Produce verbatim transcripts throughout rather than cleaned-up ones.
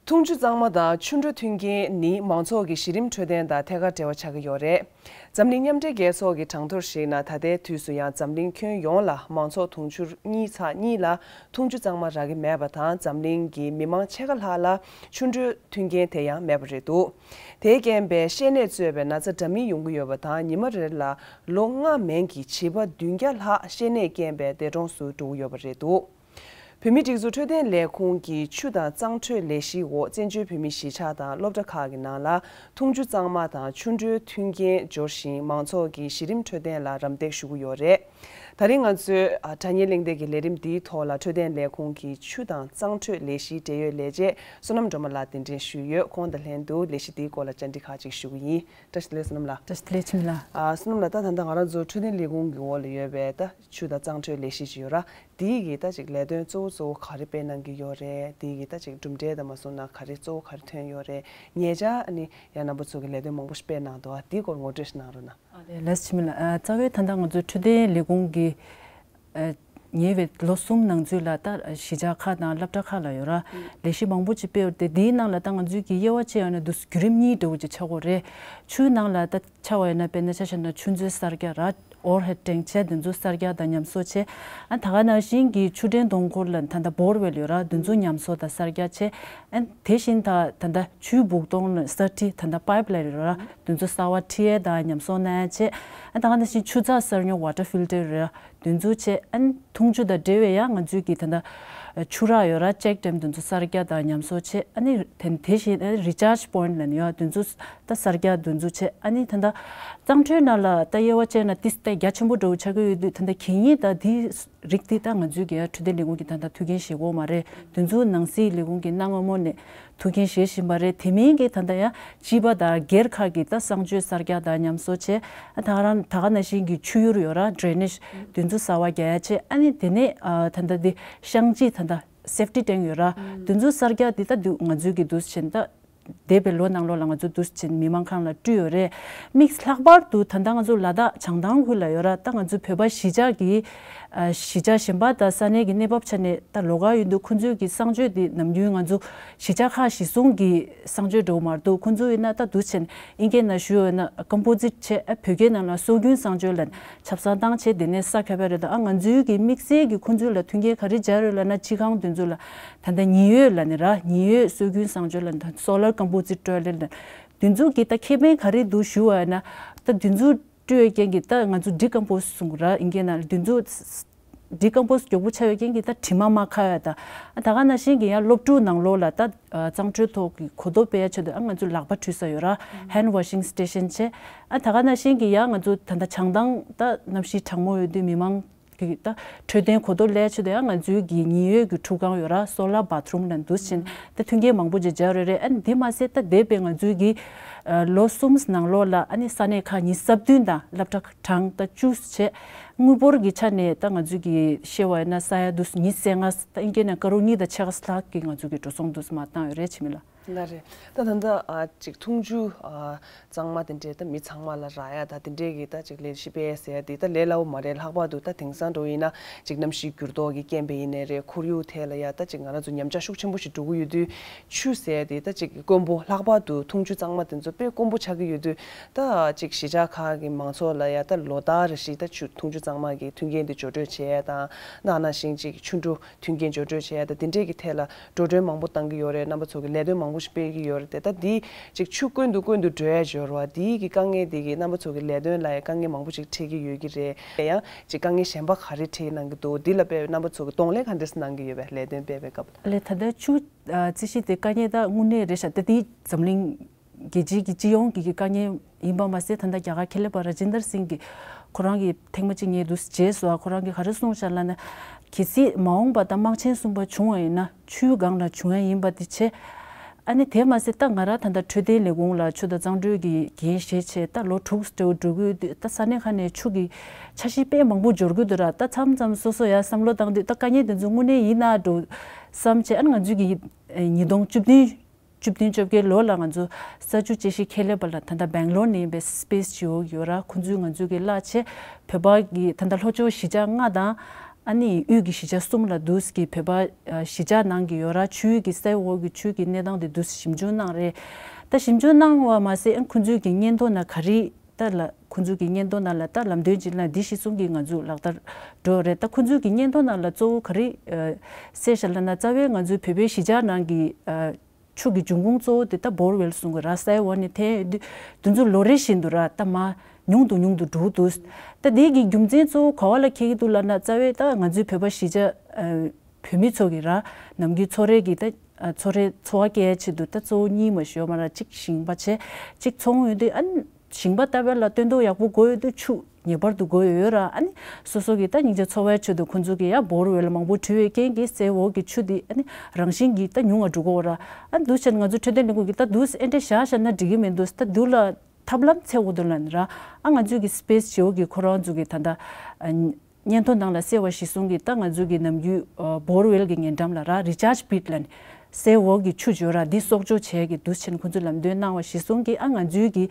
འཐུང་ཆུ་གཙང་མ་དང་ཆུ་འགྲོས་མཐུན་རྐྱེན་ནི་མང་ཚོགས་ཀྱི་གཞི་རིམ་འཕྲོད་བསྟེན་དང་ཐད་ཀར་འབྲེལ་བ་ཆགས་ཀྱི་ཡོད་རེད། འཛམ་གླིང་མཉམ་འབྲེལ་རྒྱལ་ཚོགས་ཀྱི་གྲངས་ཐོར་གཞིགས་ན། ད་ལྟའི་དུས་སུ་ཡང་འཛམ་གླིང་ཁྱོན་ཡོངས་ལ་མང་ཚོགས་དུང་ཕྱུར་གཉིས་ཚེག་གཉིས་ལ་འཐུང་ཆུ་གཙང་མ་རག་གི་མེད་པ་དང་། འཛམ་གླིང་གི་མི་མང་ཕྱེད་ཀ་ལྷག་ལ་ཆུ་འགྲོས་མཐུན་རྐྱེན་དེ་ཡང་མེད་པ་རེད་འདུག་དེའི་རྐྱེན་པས་བཤལ་ནད་གཙོས་པའི་ན་ཚ་འདྲ་མིན་ཡོང་གི་ཡོད་པ་དང་། ཉི་མ་རེ་ལ་ལོ་ལྔ་མན་གྱི་བྱིས་པ་བདུན་བརྒྱ་ལྷག་བཤལ་ནད་རྐྱེན་པས་འདས་གྲོངས་སུ་འགྲོ་གི་ཡོད་པ་རེད་འདུག་བོད་མིའི་སྒྲིག་འཛུགས་འཕྲོད་བསྟེན་ལས་ཁུངས་ཀྱི་ཆུ་དང་གཙང་འཕྲོད་ལས་གཞིའི་འོག་བཙན་བྱོལ་བོད་མིའི་གཞིས་ཆགས་དང་སློབ་གྲྭ་ཁག་གི་ནང་ལ་འཐུང་ཆུ་གཙང་མ་དང་ཆུ་འགྲོས་མཐུན་རྐྱེན་སྦྱོར་ཞིང་། མང་ཚོགས་ཀྱི་གཞི་རིམ་འཕྲོད་བསྟེན་ལ་རམ་འདེགས་ཞུ་གི་ཡོད་རེད། ད་རིང་ང་ཚོའི་ཨ་དྲ་བརྙན་གླེང་སྟེགས་ཀྱི་ལས་རིམ་འདིའི་ཐོག་ལ་འཕྲོད་བསྟེན་ལས་ཁུངས་ཀྱི་ཆུ་དང་གཙང་འཕྲོད་ལས་གཞིའི་འབྲེལ་ཡོད་ལས་བྱེད་བསོད་ནམས་སྒྲོལ་མ་ལགས་གདན་འདྲེན་ཞུས་ཡོད། ཁོང་དང་ལྷན་དུ་ལས་གཞི་འདིའི་སྐོར་ལ་བཅར་འདྲི་ཁག་ཅིག་ཞུ་གི་ཡིན། བཀྲ་ཤིས་བདེ་ལེགས་བསོད་ནམས་ལགས། བཀྲ་ཤིས་བདེ་ལེགས་འཆི་མེད་ལགས། ཨ་བསོད་ནམས་ལགས། ད་ད་ལྟ་ང་རང་ཚོ་འཕྲོད་བསྟེན་ལས་ཁུངས་ཀྱི་འོག་ལ་ཡོད་པའི་ད་ཆུ་དང་གཙང་འཕྲོད་ལས་གཞི་ཅིག་ཡོད་ར། དེའི་གི་ད་ཅིག་ལས་དོན་གཙོ་བོ་གཙོ་བོ་ག་རེ་སྤེལ་གནང་གི་ཡོད་རེད། དེའི་གི་ད་ཅིག་གྲུབ་འབྲས་དང་མ་སོང་ན་ག་རེ་གཙོ་བོ་ག་རེ་ཐོན་ཡོད་རེད། ཉེ་ཆར་ཨ་ནི་ཡང་རྣམ་པ་ཚོ་གི་ལས་དོན་མང་པོ་ཞིག་སྤེལ་གནང་འདུག་ཨ་དེའི་སྐོར་ངོ་སྤྲོད་ཞིག་གནང་རོགས་གནང་། ཨ་ལས་ལགས་འཆི་མེད་ལགས། ཨ་རྩ་བའི་ད་ལྟ་ང་ཚོའི་འཕྲོད་བསྟེན་ལས་ཁུངས་ཀྱི་ཨ་ཉེ་བའི་ལོ་གསུམ་ནང་ཚུད་ལ་ད་གཞིས་ཆགས་ཁག་དང་སློབ་གྲྭ་ཁག་ལ་ཡོད་ར། ལས་གཞི་མང་པོ་ཅིག་སྤེལ་ཡོད་དེ། དེའི་ནང་ལ་ད་ང་ཚོའི་གི་དབྱེ་བ་ཕྱེ་ཡོད་ན་འདུག་བརྒྱུད་རིམ་གཉིས་འདྲ་བོ་ཅིག་ཆགས་ཀྱི་ཡོད་རེད། ཆུའི་ནང་ལ་ད་ཆ་བ་ཡོད་ན་དཔེར་ན་ཆ་བཞག་ན་ཆུ་མཛོད་གསར་རྒྱག་ར། ཨོར་ཧེད་ཊེང་བྱས་དེ་ཚོ་གསར་རྒྱག་དང་ཉམས་གསོ་བྱས། ཨ་ད་ག་ནང་བཞིན་གྱི་ཆུ་ཕྲན་སྡོང་འཁོར་ལ་ད་ལྟ་བོར་ཝེལ་ཡོད་ར། དེ་ཚོ་ཉམས་གསོ་དང་གསར་རྒྱག་བྱས། ཨ་དེ་བཞིན་ད་ད་ལྟ་ཆུའི་སྦུག་དོང་ལ་སར་ཁྲི་ད་ལྟ་པའིབ་ལའིན་ཡོད་ར། དེ་ཚོ་གསར་བ་ཁྲིད་ཡས་དང་ཉམས་གསོ་གནང་ཡས་བྱས། ཨ་ད་ག་ནང་བཞིན་ཆུ་ཚགས་གསར་རྙོག་ཝ་ཊར་ཕིལ་ཊར་ཡོད་ར། དེ་ཚོ་བྱས། ཨ་འཐུང་ཆུ་དང་འབྲེལ་བའི་ཡང་ང་ཚོའི་གི་ད་ལྟ་ཆུ་རགས་ཡོད་ར། ཅེག་ཌེམ་དེ་ཚོ་གསར་རྒྱག་དང་ཉམས་གསོ་བྱས། ཨ་ནི་དེ་དེ་བཞིན་ཨ་རི་ཆར་ཇི་པོའིན་ཊི་ལབ་ནས་ཡོད། དེ་ཚོ་ད་གསར་རྒྱག་དེ་ཚོ་བྱས། ཨ་ནི་ད་ལྟ་གཙང་འཕྲོད་ནང་ལ་ད་དབྱེ་བ་བྱས་ན་ཏིས་ད་རྒྱ་ཆེན་པོ་འདྲ་བོ་ཆགས་ཀྱི་ཡོད་དུས། ད་ལྟ་གད་སྙིགས་ད་དེའི་རིགས་དེ་ད་ང་ཚོའི་གི་འཕྲོད་བསྟེན་ལས་ཁུངས་ཀྱིས་ད་ལྟ་ཐུགས་འགན་བཞེས་ཀྱི་ཡོད་མ་རེད། དེ་ཚོ་ནང་སྲིད་ལས་ཁུངས་ཀྱིས་གནའ་སྔ་མོ་ནས་ཐུགས་འགན་བཞེས་བཞིན་པ་རེད། དེ་མིན་གྱི་ད་ལྟ་ཡང་སྤྱི་པ་དང་སྒེར་ཁག་གིས་ད་གསང་སྤྱོད་གསར་རྒྱག་དང་ཉམས་གསོ་བྱས། ཨ་ད་ག་རང་ད་ག་ནང་བཞིན་གྱི་ཆུ་ཡུར་ཡོད་ར། ཌྲེ་ནེཇ་དེ་ཚོ་གསར་བ་རྒྱག་ཡ་བྱས། ཨ་ནི་དེ་ནས་ཨ་ད་ལྟ་དེ་བཤང་གཅི་ད་ལྟ་སེབ་ཊི་ཊེང་ཡོད་ར། དེ་ཚོ་གསར་རྒྱག་དེ་ད་དུ་ང་ཚོའི་གི་དུས་ཆེན་ད། འདས་པའི་ལོ་ནང་ལོགས་ལ་ང་ཚོ་འདུ་བྱེད་མི་མང་ཁང་ལ་སྤྲོད་ཡོད་རེད། དམིགས་ལྷག་པར་དུ་ད་ལྟ་ང་ཚོ་ལ་དྭགས་བྱང་ཐང་ཁུལ་ལ་ཡོད་ར། ད་ང་ཚོ་བོད་པ་གཞིས་ཆགས་ཀྱི་ཨ་གཞིས་ཆགས་གཞན་པ་དང་ས་གནས་ཀྱི་གནས་བབ་ཆ་ནས་ད་ལོགས་ཀ་ཡོད་དུས། ཁོང་ཚོའི་གི་གསང་སྤྱོད་འདི་ནམ་རྒྱུན་ང་ཚོ་གཞིས་ཆགས་ཁག་གཞི་བཟུང་གི་གསང་སྤྱོད་འདྲ་བོ་མ་གཏོགས། ཁོང་ཚོ་ཡིན་ན་ད་འདུ་བྱེད་ཨིན་སྐད་ནང་ཞུ་ཡོད་ན་ཀམ་པོ་ཛིཊ་བྱས། ཨ་བོད་སྐད་ནང་ལ་སྲོལ་རྒྱུན་གསང་སྤྱོད་ལབ་ཆབ་གསང་བཏང་བྱས། དེ་ནས་ས་ཁ་བ་རེད། ད་ཨ་ང་ཚོའི་གི་དམིགས་བསལ་གྱི་ཁོང་ཚོ་ལ་མཐུན་རྐྱེན་ག་རེ་སྦྱར་ཡོད་ལབ་ན། སྤྱི་ཁང་དེ་ཚོ་ལ་ད་ལྟ་ཉི་འོད་ལབ་ནས་ར། ཉི་འོད་སྲོལ་རྒྱུན་གསང་སྤྱོད་ལབ་ནས། ད་སོ་ལར་ཀམ་པོ་ཛིཊ་ཊོའི་ལེཊ་ལབ་ནས། དེ་ཚོ་གི་ད་ཁེ་ཕན་ག་རེ་འདུག་ཞུ་བ་ཡིན་ན། ད་དེ་ཚོ་སྤྲོད་ཡོད་རྐྱེན་གྱིས་ད་ང་ཚོ་ཌི་ཀམ་པོ་ཛི་གསུང་གི་ར། ཨིན་སྐད་ནང་ལ་དེ་ཚོ་ཌི་ཀམ་པོ་ཛི་མགྱོགས་པོ་ཆགས་ཡོད་རྐྱེན་གྱིས་ད་དྲི་མ་མ་ཁ་ཡ། ད་ད་ག་ནང་བཞིན་གྱི་ཡང་སློབ་ཕྲུག་ནང་ལོགས་ལ་ད་གཙང་འཕྲོད་ཐོག་གི་གོ་རྟོགས་སྤེལ་ཡ་ཆེད་དུ་ཨ་ང་ཚོ་ལག་པ་འཁྲུད་ས་ཡོད་ར། ཧེན་ཌི་ཝ་ཤིང་སི་ཊེ་ཤན་བྱས། ཨ་ད་ག་ནང་བཞིན་གྱི་ཡང་ང་ཚོ་ད་ལྟ་བྱང་ཐང་ད་གནམ་གཤིས་གྲང་མོ་ཡོད་དུས་མི་མང་གི་ད་འཕྲོད་བསྟེན་གོ་རྟོགས་སླེབས་ཆེད་དུ་ཡང་ང་ཚོའི་གི་ཉི་འོད་ཀྱི་ཁྲུས་ཁང་ཡོད་ར། སོ་ལར་བཱ་ཐི་རུམ་ལ་འདུ་བྱེད་ད་མཐུན་རྐྱེན་མང་པོ་ཅིག་སྦྱར་ཡོད་རེད། ཨ་ནི་དེ་མ་ཟད་ད་འདས་པའི་ང་ཚོའི་གི་ལོ་གསུམ་ནང་ལོགས་ལ་ཨ་ནི་ས་གནས་ཁག་ཉི་ཤུ་རྩ་བདུན་དང་སློབ་གྲྭ་གྲངས་ད་བཅུ་བྱས། དངུལ་འབོར་གྱི་ཆ་ནས་ད་ང་ཚོའི་གི་བཤད་པ་ཡིན་ན་ས་ཡ་དུ་ཉི་ཤུ་རྩ་ལྔ། ད་ཨིན་སྐད་ནང་ཀ་རོར་གཉིས་དང་ཕྱེད་ཀ་ལྷག་གི་ང་ཚོའི་གི་འགྲོ་སོང་དུ་མར་བཏང་ཡོད་རེད། འཆི་མེད་ལགས། ལགས་རེད། ད་ད་ལྟ་ཨ་ཅིག་འཐུང་ཆུ་ཨ་གཙང་མ་དེ་འདྲས་ད་མི་ཚང་མ་ལ་རག་ཡ་ད་དེ་འདྲས་ཀྱི་ད་ཅིག་ལས་གཞི་སྤེལ་ཟེར་ཡ་དེ་ད་ལས་སླ་བོ་མ་རེད། ལྷག་པར་དུ་ད་དེང་སང་འགྲོ་ཡིན་ན་ཅིག་གནམ་གཤིས་འགྱུར་ལྡོག་གི་རྐྱེན་པས་ཡིན་ནའི་རེད། ཁོར་ཡུག་ཐད་ལ་ཡ་ད་ཅིག་ང་རང་ཚོ་ཉམས་ཆག་ཤུགས་ཆེན་པོ་ཞིག་འགྲོ་གི་ཡོད་དུས། ཆུ་ཟེར་ཡ་དེ་ད་ཅིག་དཀོན་པོ། ལྷག་པར་དུ་འཐུང་ཆུ་གཙང་མ་དེ་ཚོ་དཔེ་དཀོན་པོ་ཆགས་ཀྱི་ཡོད་དུས། ད་ཅིག་གཞིས་ཆགས་ཁག་གི་མང་ཚོགས་ལ་ཡ་ད་ལོ་ལྟར་རེ་བཞིན་ད་ཆུ་འཐུང་ཆུ་གཙང་མ་གི་མཐུན་རྐྱེན་དེ་སྦྱོར་སྤྲོད་བྱེད་ཡ་དང་། ད་ནང་བཞིན་ཅིག་ཆུ་འགྲོ་མཐུན་རྐྱེན་སྦྱོར་སྤྲོད་བྱེད་ཡ་དང་དེ་འདྲས་ཀྱི་ཐད་ལ་འགྲོ་གྲོན་མང་པོ་བཏང་གི་ཡོད་རེད། རྣམ་པ་ཚོ་གི་ལས་དོན་མང་པོ་ཞིག་སྤེལ་གྱི་ཡོད་རེད་དེ། ད་འདི་ཅིག་ཆུ་དཀོན་དུ་དཀོན་དུ་འགྲོ་ཡ་སྦྱོར་བ་འདིའི་གི་དཀའ་ངལ་འདི་གི་རྣམ་པ་ཚོ་གི་ལས་དོན་ལ་ཡང་དཀའ་ངལ་མང་པོ་ཞིག་འཕྲད་ཀྱི་ཡོད་ཀྱི་རེད། ཡང་ཅིག་དཀའ་ངལ་གཞན་པ་ག་རེ་འཕྲད་གནང་གི་འདུག་འདི་ལ་དཔེ་རྣམ་པ་ཚོ་གི་གདོང་ལེན་ག་འདྲས་གནང་གི་ཡོད་པས། ལས་དོན་སྤེལ་བའི་སྐབས་ལ། ལས་ད་ལྟ་ཆུ་ཨ་རྩི་གཞི་དེ་དཀའ་ངལ་ད་དངོས་གནས་རེད་ཤག་དེ་འདི་འཛམ་གླིང་རྒྱལ་སྤྱིའི་གི་སྤྱི་ཡོངས་ཀྱི་གི་དཀའ་ངལ་ཡིན་པ་མ་ཟད། ད་ལྟ་རྒྱ་གར་ཁེ་ལས་པ་ར་ཇིན་དར་སིང་གིས་ཁོ་རང་གིས་ཐེངས་མ་གཅིག་ངའི་དུས་རྗེས་སུ་ཨ་ཁོ་རང་གིས་ག་རེ་གསུངས་ཤག་ལབ་ན། གལ་སྲིད་མ་འོངས་པ་ད་དམག་ཆེན་གསུམ་པ་བྱུང་བ་ཡིན་ན་ཆུའི་སྒང་ལ་བྱུང་ཡ་ཡིན་པ་དེ་བྱས། ཨ་ནི་དེ་མ་ཟད་ད་ང་རང་ད་ལྟ་འཕྲོད་བསྟེན་ལས་ཁུངས་ལ་ཆུ་དང་གཙང་འཕྲོད་ཀྱི་འགན་བཞེས་བྱས་ད་ལོ་དྲུག་འགྲོ་འགྲོ་གི་ཡོད་དུས། ད་ས་གནས་ཁག་ནས་ཆུ་གི་འཆར་གཞི་དཔེ་མང་པོ་འབྱོར་གི་འདུག་ར། ད་མཚམས་མཚམས་སོ་སོ་ཡ་བསམ་བློ་བཏང་དུས་ད་དཀའ་ངལ་དེ་ཚོ་དངོས་གནས་ཡིན་ན་འགྲོ་བསམ་བྱས། ཨ་ནི་ང་ཚོས་ཀྱི་ཉིས་སྟོང་བཅུ་བདུན་བཅུ་བདུན་བཅོ་བརྒྱད་ལོ་ལ་ང་ཚོ་ས་ཆུ་དཔྱད་ཞིབ་ཁེ་ལས་པ་ལ་ད་ལྟ་སྦེང་ལོར་ནས་ཡིན་པའི་སི་པེ་སི་ཇི་ཨོ་ཡོད་ར། ཁོང་ཚོས་ང་ཚོའི་གི་གླ་བྱས། བོད་པ་གི་ད་ལྟ་ལྷོ་ཕྱོགས་གཞིས་ཆགས་ལྔ་དང་ ཨ་ནི་དབུས་ཀྱི་གཞིས་ཆགས་གསུམ་ལ་འདུག་གི་བོད་པ་ཨ་གཞིས་ཆགས་ནང་གི་ཡོད་ར་ཆུའི་གི་སའི་འོག་གི་ཆུ་གི་གནས་སྟངས་དེ་འདུག་ཞིབ་འཇུག་གནང་རེད། ད་ཞིབ་འཇུག་གནང་བ་མ་ཟད་ཨ་ཁོང་ཚོའི་གི་སྙན་ཐོ་ན་ག་རེ་ད་ལ་ཁོང་ཚོའི་གི་སྙན་ཐོ་ནང་ལ་ད་ལམ་སྟོན་ཅིག་ལ་འདི་གཞི་བཟུང་གི་ང་ཚོ་ལག་བསྟར་འགྲོ་རེད། ད་ཁོང་ཚོའི་གི་སྙན་ཐོ་ནང་ལ་གཙོ་བོ་ག་རེ་ཨ་གསལ་བཤད་ལ་ན་རྩ་བའི་ང་ཚོའི་བོད་པའི་གཞིས་ཆགས་ནང་གི་ཨ་ཆུ་གི་འབྱུང་ཁུངས་གཙོ་བོ་དེ་ད་བོར་ཝེལ་གསུང་གི་ར་སའི་འོག་ནས་ཐོན་ཡོད་དུས་དེ་ཚོ་ལོ་རེ་བཞིན་དུ་ར་ད་མ་ཉུང་དུ་ཉུང་དུ་འགྲོ་འདུག་ད་དེ་གི་རྒྱུ་མཚན་གཙོ་བོ་ག་བ་ལ་འཁེལ་གི་འདུག་ལབ་ན་རྩ་བའི་ད་ང་ཚོའི་བོད་པ་གཞིས་ཆགས་ཨ་བོད་མི་ཚོ་གི་ར་ནམ་རྒྱུན་འཚོ་རེས་ཀྱི་ད་ཨ་འཚོ་རེས་འཚོ་བ་སྐྱེལ་ཆེད་དུ་ད་གཙོ་བོ་གཉིས་མ་ཞོ་མ་ར་གཅིག་ཞིང་པ་བྱས་གཅིག་ཚོང་ཡོད་དུས་ཨ་ཞིང་པ་ལྟ་བུ་ལ་སྟོན་ཐོག་ཡག་པོ་དགོས་ཡོད་དུས་ཆུ་ངེས་པར་དུ་དགོས་ཡོད་ར། ཨ་ནི་སོ་སོ་གི་ད་སྙིང་རྗེ་འཚོ་བའི་ཆེད་དུ་ཁོང་ཚོ་གི་ཡ་བོར་ཝེལ་མང་པོ་བྲུས་པའི་རྐྱེན་གྱིས་སའི་འོག་གི་ཆུ་དེ་ཨ་ནི་རང་བཞིན་གྱིས་ད་ཉུང་བ་འགྲོ་གི་ར། ཨ་འདུག་བྱས་ན་ང་ཚོ་འཕྲོད་བསྟེན་ལས་ཁུངས་ཀྱི་ད་འདུག་ཨེ་འདྲ་བཞག་བཞག་ན་འགྲིག་གི་མི་འདུག་ད་འདུག་ལ་ཐབས་ལམ་འཚོལ་དགོས་འདུག་ལབ་ནི་ར། ཨ་ང་ཚོའི་གི་སི་པེ་སི་ཇི་ཨོ་གི་ཁོ་རང་ཚོ་གི་ད་ད་ཨ་སྙན་ཐོ་ནང་ལ་གསལ་བ་གཞིར་བཟུང་གི་ད་ང་ཚོའི་གི་ནམ་རྒྱུན་ཨ་བོར་ཝེལ་གི་ཉེ་འགྲམ་ལ་ར་རི་ཆར་ཇི་པིཊ་ལབ་ནི་སའི་འོག་གི་ཆུ་འཇོག་ར་འདི་གསོག་འཇོག་བྱས་གི་འདུག་བྱས་ན་ཁོང་ཚོས་ལམ་སྟོན་གནང་བ་གཞིར་བཟུང་གི་ཨ་ང་ཚོའི་གི་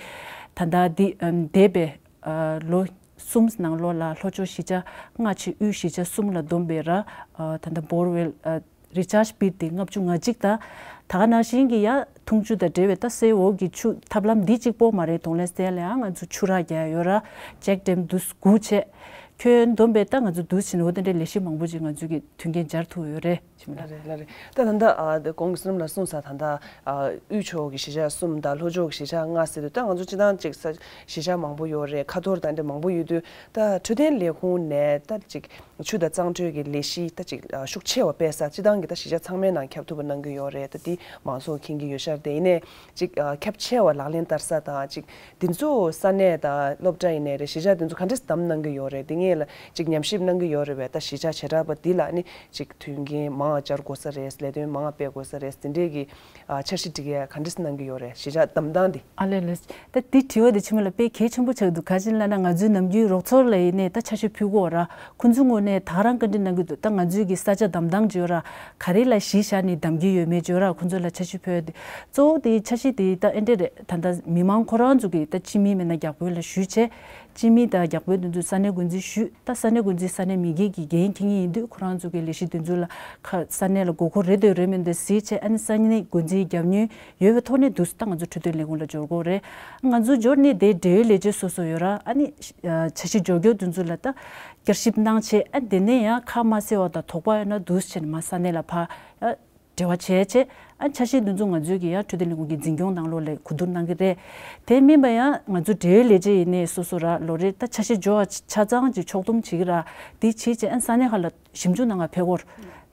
ད་ད་འདི་ཨ་འདས་པའི་ཨ་ལོ་གསུམ་ནང་ལོགས་ལ་ལྷོ་ཕྱོགས་གཞིས་ཆགས་ལྔ་བཅས་དབུས་གཞིས་ཆགས་གསུམ་ལ་བསྡོམས་པའི་ར་ཨ་ད་ལྟ་བོར་ཝེལ་ཨ་རི་ཆར་ཇི་པིཊ་དེ་ལྔ་བཅུ་ང་གཅིག་དང་། ད་ག་ནང་བཞིན་གྱི་ཡ་འཐུང་ཆུ་དང་འབྲེལ་བའི་ད་སའི་འོག་གི་ཆུ་ཐབས་ལམ་འདི་གཅིག་པོ་མ་རེད། གདོང་ལེན་སའི་ལ་ཡང་ང་ཚོ་ཆུ་རགས་རྒྱག་ཡོད་ར་ཅེག་ཌེམ་འདུག་དགུ་བྱས་ཁྱོན་བསྡོམས་པའི་ད་ང་ཚོ་འདུག་ཕྱིན་འོ་དེ་འདྲའི་ལས་གཞི་མང་པོ་ཅིག་ང་ཚོ་གི་མཐུན་རྐྱེན་སྦྱར་ཐུབ་ཡོད་རེད། ལ་རེད་ལ་རེད། ད་ད་ལྟ་ཨ་དེ་གོང་གི་བསོད་ནམས་ལགས་གསུངས་ས་ད་ལྟ་ཨ་དབུས་ཕྱོགས་ཀྱི་གཞིས་ཆགས་གསུམ་དང་ལྷོ་ཕྱོགས་ཀྱི་གཞིས་ཆགས་ལྔ་ཟེར་དུས་ད་ང་ཚོ་སྤྱི་བཏང་ཅིག་ས་གཞིས་ཆགས་མང་པོ་ཡོད་རེད། ཁ་ཐོར་དང་འདྲ་མང་པོ་ཡོད་དུས་ད་འཕྲོད་བསྟེན་ལས་ཁུངས་ནས་ད་ཅིག་ཆུ་དང་གཙང་འཕྲོད་ཀྱི་ལས་གཞི་ད་ཅིག་ཨ་ཤུགས་ཆེ་བ་སྤེལ་ས་སྤྱི་བཏང་གི་ད་གཞིས་ཆགས་ཚང་མའི་ནང་ཁྱབ་ཐུབ་པ་གནང་གི་ཡོད་རེད། ད་དེ་མང་ཚོགས་མཁྱེན་གྱི་ཡོད་ཤར་དེ་ཡིན་ནའི་ཅིག་ཨ་ཁྱབ་ཆེ་བ་ལག་ལེན་བསྟར་ས་དང་ཅིག་དེ་ཚོ་ས་གནས་དང་སློབ་གྲྭ་ཡིན་ནའི་རེད། གཞིས་ཆགས་དེ་ཚོ་ག་འདྲས་བདམས་གནང་གི་ཡོད་རེད། དེ་ངེད་ལ་ཅིག་ཉམས་ཞིབ་གནང་གི་ཡོད་རེད་པས། ད་གཞིས་ཆགས་བྱེ་བྲག་པ་འདི་ལ་ནི་ཅིག་མཐུན་རྐྱེན་མང་བ་སྦྱར་དགོས་ས་རེད། ལས་དོན་མང་བ་སྤེལ་དགོས་ས་རེད། དེ་འདྲས་ཀྱི་ཨ་འཆར་གཞི་སྒྲིག་ཡ་ག་འདྲས་གནང་གི་ཡོད་རེད། གཞིས་ཆགས་བདམས་སྟངས་འདི། ཨ་ལས་ལས། ད་འདི་དྲི་བ་འདི་ཕྱི་མ་ལ་དཔེ་གལ་ཆེན་པོ་ཆགས་འདུག་ག་ཅི་ལབ་ན་ང་ཚོའི་ནམ་རྒྱུན་རོགས་ཚོགས་ལ་ཡིན་ནའི་ད་འཆར་གཞི་ཕུལ་གོ་ར། ཁོང་ཚོ་ངོས་ནས་ད་རང་བཀའ་འདྲི་གནང་གི་འདུག་ད་ང་ཚོའི་གི་ས་ཆ་བདམས་སྟངས་བརྗོད་ར་ག་རེ་ལ་གཞི་བཞག་ནས་བདམས་ཀྱི་ཡོད་མེད་བརྗོད་ར་ཁོང་ཚོ་ལ་འཆར་གཞི་ཕུལ་ཡ་དེ། གཙོ་བོ་དེ་འཆར་གཞི་དེ་ད་ཨེ་འདྲས་རེད། ད་ད་མི་མང་ཁོ་རང་ཚོ་གི་ད་སྤྱི་མི་མེད་ན་རྒྱ་བོད་ལ་ཞུས་བྱས། སྤྱི་མི་དང་རྒྱ་བོད་དེ་ཚོ་ས་གནས་འགོ་འཛིན་ཞུས། ད་ས་གནས་འགོ་འཛིན་ས་གནས་མི་སྒེར་གྱི་འགན་འཁྱེར་མཁན་ཡིན་དུས་ཁོ་རང་ཚོ་གི་ལས་གཞི་དེ་ཚོ་ལ་ཁ་ས་གནས་ལ་དགོས་མཁོ་རེད་འདོད་རེད་མི་འདོད་གཟིགས་བྱས། ཨ་ནི་ས་གནས་འགོ་འཛིན་རྒྱབ་མྱོང་ཡོད་པའི་ཐོག་ནས་འདུག་ད་ང་ཚོ་འཕྲོད་བསྟེན་ལས་ཁུངས་ལ་འབྱོར་དགོས་རེད། ང་ཚོ་འབྱོར་ནས་དེ་འབྲེལ་ཡོད་ལས་བྱེད་སོ་སོ་ཡོད་ར། ཨ་ནི་འཆར་གཞི་འཇོག་རྒྱུ་དེ་ཚོ་ལ་ད་བསྐྱར་ཞིབ་གནང་བྱས། ཨ་དེ་ནས་ཡང་ཁ་མ་གསལ་བ་དང་དོགས་པ་ཡོད་ན་འདུག་བྱས་ནས་མ་ས་གནས་ལ་ཕར་འབྲེལ་བ་བྱས་བྱས། ཨ་འཆར་གཞི་འདི་ཚོ་ང་ཚོའི་གི་ཡང་འཕྲོད་བསྟེན་ལས་ཁུངས་ཀྱི་འཛིན་སྐྱོང་ནང་ལོགས་ལ་གོ་བསྡུར་གནང་གི་རེད། དེ་མིན་པ་ཡང་ང་ཚོ་འབྲེལ་ཡོད་ལས་བྱེད་ཡིན་ནའི་སོ་སོ་ར་ལོ་རེ་ད་འཆར་གཞི་འཇོག་པ་ཆ་ཚང་གི་ཕྱོགས་བསྡོམས་བྱེད་ཀྱི་ར། དེ་བྱེད་བྱས་ཨ་ས་གནས་ཁག་ལ་ཞིབ་འཇུག་གནང་ག་ཕེབས་སྐོར།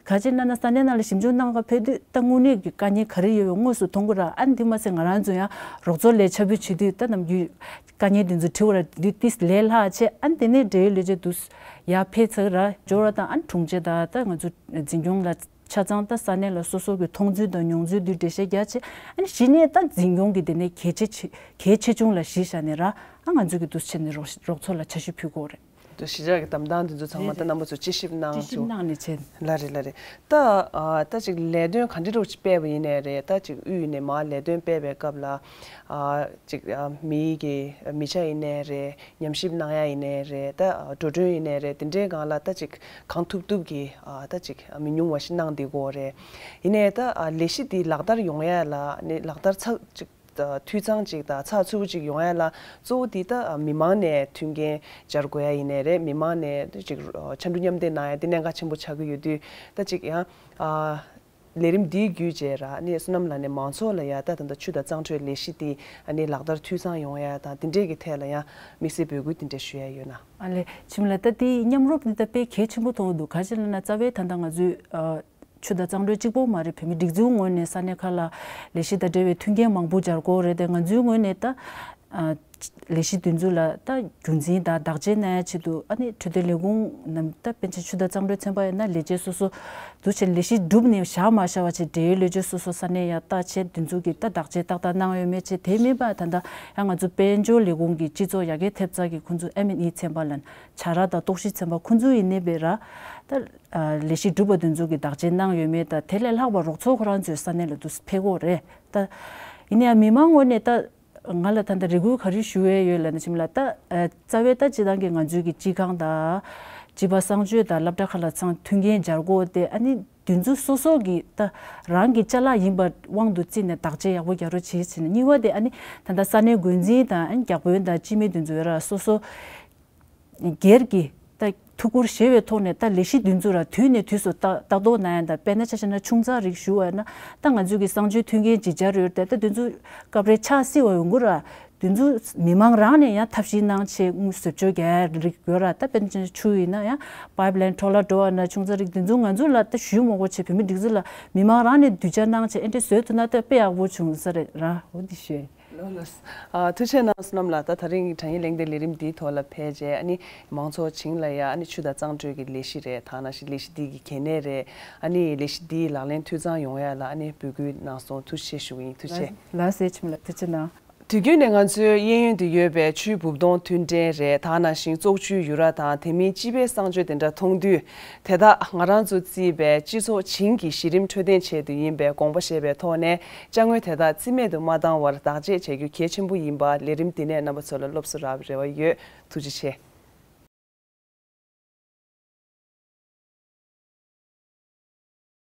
ག་ཅི་ན་ན་ས་གནས་ནང་ལ་ཞིབ་འཇུག་གནང་ག་ཕེབས་དུས་ད་དངོས་གནས་ཀྱི་དཀའ་ངལ་ག་རེ་ཡོད་པའི་དངོས་སུ་མཐོང་གི་ར། ཨ་འདི་མ་ཟད་ང་རང་ཚོ་ཡང་རོགས་ཚོགས་ལས་འཆར་འབུལ་བྱེད་དུས་ད་ནམ་རྒྱུན་དཀའ་ངལ་འདི་ཚོ་དྲི་བ་ར་དུས་ཏིས་ལས་ལྷག་བྱས། ཨ་འདི་ནས་འབྲེལ་ཡོད་ལས་བྱེད་དུ་ཡར་ཕེབས་ཚར་ར་འབྱོར་བ་དང་ཨ་དྲུང་ཆེ་དང་ད་ང་ཚོ་འཛིན་སྐྱོང་ལ། ཆ་ཚང་ད་ས་གནས་ལ་སོ་སོ་གི་མཐོང་ཚུལ་དང་མྱོང་ཚུལ་འདི་འགྲེལ་བཤད་རྒྱག་བྱས། ཨ་ནི་གཞི་ནས་ད་འཛིན་སྐྱོང་གི་དེ་ནས་གལ་ཆེ་ཆེ་གལ་ཆེ་ཆུང་ལ་གཞི་བཞག་ནས་ར་ཨ་ང་ཚོ་གི་འདུ་བྱེད་ནས་རོགས་རོགས་ཚོགས་ལ་འཆར་གཞི་ཕུལ་དགོས་རེད། དུ་གཞིས་ཆགས་ཀྱི་གདམ་སྟངས་དེ་ཚོ་ཚང་མ་ད་རྣམ་པ་ཚོ་དཔྱད་ཞིབ་གནང་དཔྱད་ཞིབ་བྱུང་། གནང་ནས་བྱས། ལ་རེད་ལ་རེད། ད་ཨ་ད་ཅིག་ལས་དོན་ག་འདྲ་རོགས་ཅིག་སྤེལ་བ་ཡིན་ནའི་རེད། ད་ཅིག་དབུས་ནས་མར་ལས་དོན་སྤེལ་བའི་སྐབས་ལ་ཨ་ཅིག་ཨ་མི་གི་མི་ཆ་ཡིན་ནའི་རེད། ཉམས་ཞིབ་གནང་ཡ་ཡིན་ནའི་རེད། ད་འགྲོ་གྲོན་ཡིན་ནའི་རེད། དེ་འདྲའི་སྒང་ལ་ད་ཅིག་གང་ཐུབ་ཐུབ་ཀྱིས་ཨ་ད་ཅིག་མི་ཉུང་བ་ཞིག་གནང་བསྡད་ཀྱི་ཡོད་རེད། ཡིན་ནའི་ད་ཨ་ལས་གཞི་འདི་ལག་བསྟར་ཡོང་ཡ་ལ་ནི་ལག་བསྟར་ཚགས་ཅིག་འཐུས་ཚང་ཅིག་དང་ཚགས་ཚུད་པོ་ཅིག་ཡོང་ཡ་ལ་གཙོ་བོ་འདི་ད་མི་མང་ནས་མཐུན་རྐྱེན་སྦྱར་དགོས་ཡ་ཡིན་ནའི་རེད། མི་མང་ནས་ཅིག་ཕྱར་གྲུ་མཉམ་འདེགས་གནང་ཡ་འདི་གནད་འགག་ཆེན་པོ་ཆགས་ཀྱི་ཡོད་དུས་ད་ཅིག་ཡང་ཨ། ལས་རིམ་འདིའི་བརྒྱུད་བྱས་ར་ནི་བསོད་ནམས་ལགས་ནས་མང་ཚོགས་ལ་ཡ་ད་ད་ལྟ་ཆུ་དང་གཙང་འཕྲོད་ལས་གཞི་འདི་ཨ་ནི་ལག་བསྟར་འཐུས་ཚང་ཡོང་ཡ་དང་དེ་འདྲས་ཀྱི་ཐད་ལ་ཡང་དམིགས་བསལ་འབོད་སྐུལ་དེ་འདྲས་ཞུ་ཡ་ཡོད་ན། ཨ་ལས་ཁྱིམ་ལ་ད་དེའི་མཉམ་རུབ་འདི་ད་དཔེ་གལ་ཆེན་པོ་མཐོང་གི་འདུག་ག་ཅི་ལབ་ན་རྩ་བའི་ད་ལྟ་ང་ཚོའི་ཨ་ཆུ་དང་གཙང་འཕྲོད་གཅིག་པོ་མ་རེད། བོད་མི་སྒྲིག་འཛུགས་ངོས་ནས་ས་གནས་ཁག་ལ་ལས་གཞི་དང་འབྲེལ་བའི་མཐུན་རྐྱེན་མང་པོ་སྦྱར་དགོས་རེད་དེ་ང་ཚོའི་ངོས་ནས་ད་ཨ། ལས་གཞི་དེ་ཚོ་ལ་ད་རྒྱུན་འཛིན་དང་བདག་གཅེས་གནང་ཡ་ཆེད་དུ་ཨ་ནི་འཕྲོད་བསྟེན་ལས་ཁུངས་ནམ་ད་པཎ་ཆེན་ཆུ་དང་གཙང་འཕྲོད་ཚན་པ་ཡིན་ན་ལས་བྱེད་སོ་སོ་འདུ་བྱེད་ལས་གཞི་བསྒྲུབས་ནས་བཞག་མ་བཞག་པ་བྱས་འབྲེལ་ཡོད་ལས་བྱེད་སོ་སོ་ས་གནས་ཡར་བལྟ་བྱས་དེ་ཚོ་གི་ད་བདག་གཅེས་ཏག་ཏག་གནང་ཡོད་མེད་བྱས་དེ་མིན་པ་ད་ལྟ་ཡང་ང་ཚོ་དཔལ་འབྱོར་ལས་ཁུངས་ཀྱི་སྤྱི་ཚོགས་ཡར་རྒྱས་ཐེབས་རྩ་གི་ཁོང་ཚོ་ཨེམ་ཨེན་ཨི་ཚན་པ་ལ་བྱ་ར་དང་རྟོག་ཞིབ་ཚན་པ་ཁོང་ཚོ་ཡིན་ནའི་བས་ར་ད་ལས་གཞི་བསྒྲུབས་པ་དེ་ཚོ་གི་བདག་གཅེས་གནང་ཡོད་མེད་ད་དེ་ལས་ལྷག་པ་རོགས་ཚོགས་ཁོ་རང་ཚོའི་ས་གནས་ལ་འདུག་ཕེབས་ཀྱི་ཡོད་རེད། ད་ཡིན་ན་ཡང་མི་མང་ངོས་ནས་ད། ང་ལ་ད་ལྟ་རེ་སྐུལ་ག་རེ་ཞུ་འོས་ཡོད་ལབ་ན་ཁྱིམ་ལ་ད་ཨ་རྩ་བའི་ད་སྤྱི་བཏང་གི་ང་ཚོའི་གི་སྤྱི་ཁང་དང་ སྤྱི་པ་གསང་སྤྱོད་དང་སློབ་གྲྭ་ཁག་ལ་ཚང་མཐུན་རྐྱེན་སྦྱར་དགོས་ཏེ། ཨ་ནི་འདི་ཚོ་སོ་སོ་གི་ད་རང་གི་ཅ་ལག་ཡིན་པ་དབང་དུ་བརྩིས་ནས་བདག་གཅེས་ཡག་པོ་རྒྱག་རོགས་བྱེད་ཟེར་ནས། གཉིས་པ་དེ་ཨ་ནི་ད་ལྟ་ས་གནས་འགོ་འཛིན་དང་ཨ་ནི་བརྒྱ་དཔོན་དང་སྤྱི་མི་འདི་ཚོ་ཡོད་ར། སོ་སོ་སྒེར་གྱི་ད་ཐུགས་ཁུར་བཞེས་པའི་ཐོག་ནས་ད་ལས་གཞི་འདི་ཚོ་ར་དུས་ནས་དུས་སུ་ལྟ་ལྟ་རྟོག་གནང་ཡ་དང་། དཔེར་ན་ཆ་བཞག་ན་ཆུང་ཙག་རིགས་ཞུ་བ་ཡིན་ན། ད་ང་ཚོས་ཀྱི་གསང་སྤྱོད་མཐུན་རྐྱེན་ཅིག་སྦྱར་ཡོད་དེ། ད་འདི་ཚོ་སྐབས་རེ་ཆག་སྲིད་པ་ཡོང་གི་ར། འདི་ཚོ་མི་མང་རང་ནས་ཡང་ཐབས་ཤེས་གནང་བྱས་དངུལ་བཟོ་བཅོས་རྒྱག་རིགས་ཡོད་ར། ད་དཔེར་ན་ཆུ་ཡིན་ན་ཡང་པའིབ་ལའིན་འཕྲོ་བརླག་འགྲོ་བ་ན། ཆུང་ཙག་རིགས་འདི་ཚོ་ང་ཚོ་ལ་ད་ཞུ་མ་དགོས་བྱས། བོད་མི་སྒྲིག་འཛུགས་ལ་མི་མང་རང་ནས་གདུལ་བྱ་གནང་བྱས་ཨེ་འདྲ་བཟོས་ཐུབ་ན་ད་དཔེ་ཡག་པོ་བྱུང་ས་རེད་ར། འོ་འདི་ཞུ། ལགས་ལགས། ཨ་ཐུགས་རྗེ་གནང་བསོད་ནམས་ལགས། ད་ད་རིང་གི་དྲ་བརྙན་གླེང་སྟེགས་ལས་རིམ་འདིའི་ཐོག་ལ་ཕེབས་རྗེས་ཨ་ནི་མང་ཚོགས་བྱིངས་ལ་ཡ་ཨ་ནི་ཆུ་དང་གཙང་སྦྲུལ་གྱི་ལས་གཞི་རེད། ད་ནང་བཞིན་ལས་གཞི་འདི་གི་གལ་གནད་རེད། ཨ་ནི་ལས་གཞི་འདི་ལག་ལེན་འཐུས་ཚང་ཡོང་ཡ་ལ་ཨ་ནི་འབོད་སྐུལ་གནང་སོང་། ཐུགས་རྗེ་ཆེ་ཞུ་གི་ཡིན། ཐུགས་རྗེ་ཆེ། ལགས་སོ། ཆེ་མོ་ལགས་ཐུགས་རྗེ་གནང་། དུས་རྒྱུན་ནས་ང་ཚོའི་གཡས་གཡོན་དུ་ཡོད་པའི་ཆུའི་སྦུབ་སྡོང་མཐུན་འབྲེལ་རེད། ད་ནང་བཞིན་བཙོག་ཆུའི་ཡུ་ར་དང་དེ་མིན་སྤྱི་པའི་གསང་སྤྱོད་དེ་འདྲ་མཐོང་དུས། དེ་དག་ང་རང་ཚོ་བརྩིས་པའི་སྤྱི་ཚོགས་བྱིངས་ཀྱི་གཞི་རིམ་འཕྲོད་བསྟེན་ཆེད་དུ་ཡིན་པའི་དགོངས་པ་བཞེས་པའི་ཐོག་ནས། ཅ་དངོས་དེ་དག་རྩིས་མེད་དུ་མ་བཏང་བར་བདག་གཅེས་བྱ་རྒྱུ་གལ་ཆེན་པོ་ཡིན་པ་ལས་རིམ་འདི་ནས་རྣམ་པ་ཚོ་ལ་སློབ་གསོ་རག་པའི་རེ་བ་ཡོད། ཐུགས་རྗེ་ཆེ།